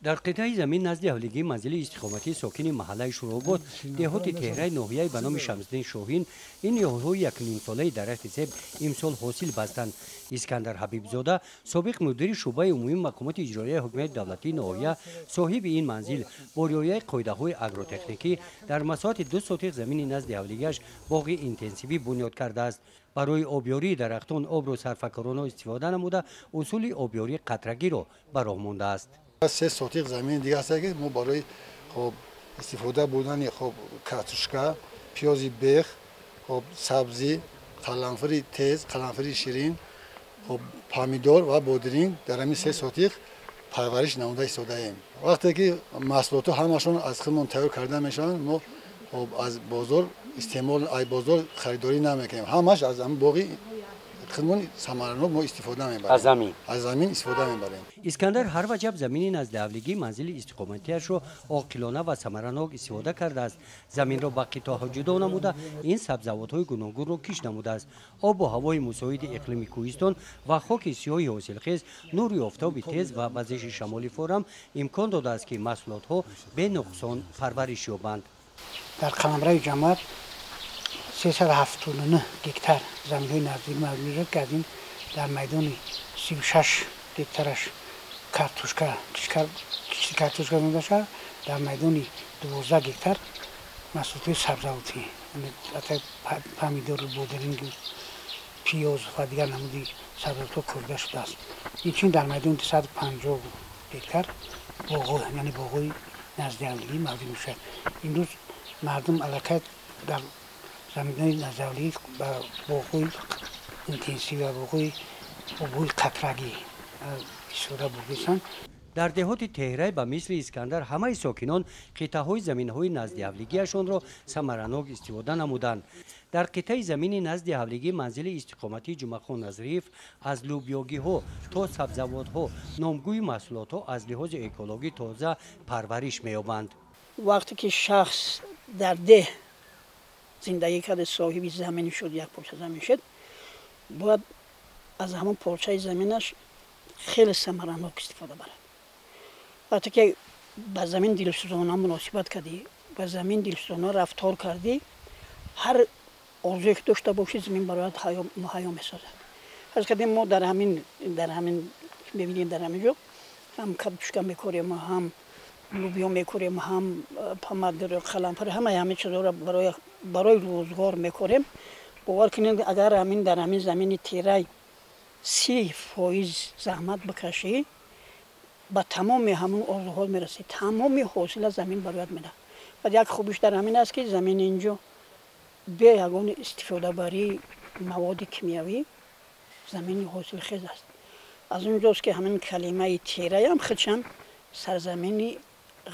Дар қитъаи замин назди ҳавлигии манзили истиқоматии сокини маҳаллаи Шӯробод, деҳоти Теҳраи ноҳияи ба номи Шамсиддин Шоҳин, ин ниҳолҳои якнимсолаи дарахти себ имсол ҳосил бастанд. Искандар Ҳабибзода, собиқ мудири шӯъбаи умумии мақомоти иҷроияи ҳокимияти давлатии ноҳия, соҳиби ин манзил бо риояи қоидаҳои агротехникӣ дар масоҳати 2 сотиқ замини назди ҳавлигиаш боғи интенсивӣ бунёд кардааст. Барои обёрии дарахтон обро сарфакорона истифода намуда, усули обёрии қатрагиро ба роҳ мондааст. 3 сотиқ замин дига аст, ки мо барои хоб истифода бурдани хоб картошка, пиёзи бех, хоб сабзӣ, қаламфури тез, қаламфури ширин, хоб помидор ва бодиринг дар ҳамин 3 сотиқ парвариш намуда истодаем. Вақте ки маҳсулотҳо ҳамашон аз худмон тайёр карда мешаванд, мо хоб аз бозор истеъмол, аз бозор харидорӣ намекунем. Ҳамаш аз ҳамин боғи худмон самаранок мо истифода мебарем. Аз замин. Аз замин истифода мебарем. Искандар ҳар ваҷаб замини назди ҳавлигии манзили истиқоматиашро оқилона ва самаранок истифода кардааст. Заминро ба қитъаҳо ҷудо намуда, ин сабзавотҳои гуногунро кишт намудааст. Обу ҳавои мусоиди иқлими кӯҳистон ва хоки сиёҳи ҳосилхез, нури офтоби тез ва вазиши шамоли форам имкон додааст, ки маҳсулотҳо бенуқсон парвариш ёбанд. Дар қаламрави ҷамоат 379 гектар заминҳои наздик мавҷуд аст, ки аз ин дар майдони 36 гектараш картошка кишти картошка монда шавад, дар майдони 12 гектар маҳсулотҳои сабзавотӣ, помидор, бодиринг, пиёз ва дигар намуди сабзавотҳо корда шудааст. Инчунин дар майдони 250 гектар боғҳо, яъне боғҳои наздиҳавлигӣ мавҷуд мешавад. Имрӯз мардум аллакай дар заминҳои наздиҳавлигӣ ба боғҳои интенсивӣ ва боғҳои обҳои қатрагӣ истифода бурдаистанд. Дар деҳоти Теҳрай ба мисли Искандар ҳамаи сокинон қитъаҳои заминҳои назди ҳавлигиашонро самаранок истифода намуданд. Дар қитъаи замини назди ҳавлигии манзили истиқоматии Ҷумъахон Назриев аз лӯбиёгиҳо то сабзавотҳо номгӯи маҳсулотҳо аз лиҳози экологӣ тоза парвариш меёбанд. Вақте ки шахс дар деҳ зиндагӣ карда, соҳиби замин шуд, як порча замин шуд, бояд аз ҳамон порчаи заминаш хеле самаранок истифода барад. Вақте ки ба замин дилсӯзона муносибат кардӣ, ба замин дилсӯзона рафтор кардӣ, ҳар орзуе ки дошта бошӣ, замин барояд муҳайё месозад. Фарз кардем, мо дар ҳамин мебинем, дар ҳамин ҷо ҳам картошка мекорем, ҳам лӯбиё мекорем, ҳам помидор, қаламфур, ҳамаи чизҳоро барои рӯзгор мекорем. Бовар кунед, агар ҳамин дар ҳамин замини Терай 30% заҳмат бикашӣ, ба тамоми ҳамон орзуҳо мерасӣ, тамоми ҳосила замин барояд медиҳад. Ва як хубиш дар ҳамин аст, ки замин инҷо бе ягон истифодабарии маводи кимиёвӣ замини ҳосилхез аст. Аз он ҷост, ки ҳамин калимаи Тераям худшам сарзамини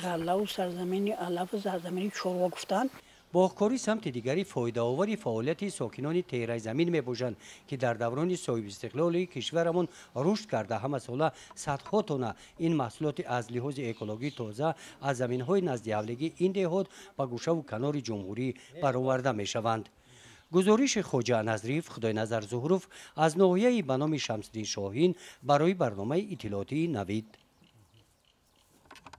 ғаллаву сарзамини алафу сарзамини чорво гуфтанд. Боғкорӣ самти дигари фоидаовари фаъолияти сокинони Теҳраи замин мебошанд, ки дар даврони соҳибистиқлоли кишварамон рушд карда, ҳамасола садҳо тонна ин маҳсулоти аз лиҳози экологӣ тоза аз заминҳои наздиҳавлигии ин деҳот ба гӯшаву канори ҷумҳурӣ бароварда мешаванд. Гузориши Хоҷа Назриев, Худойназар Зуҳуров аз ноҳияи ба номи Шамсиддин Шоҳин барои барномаи иттилоотии Навид.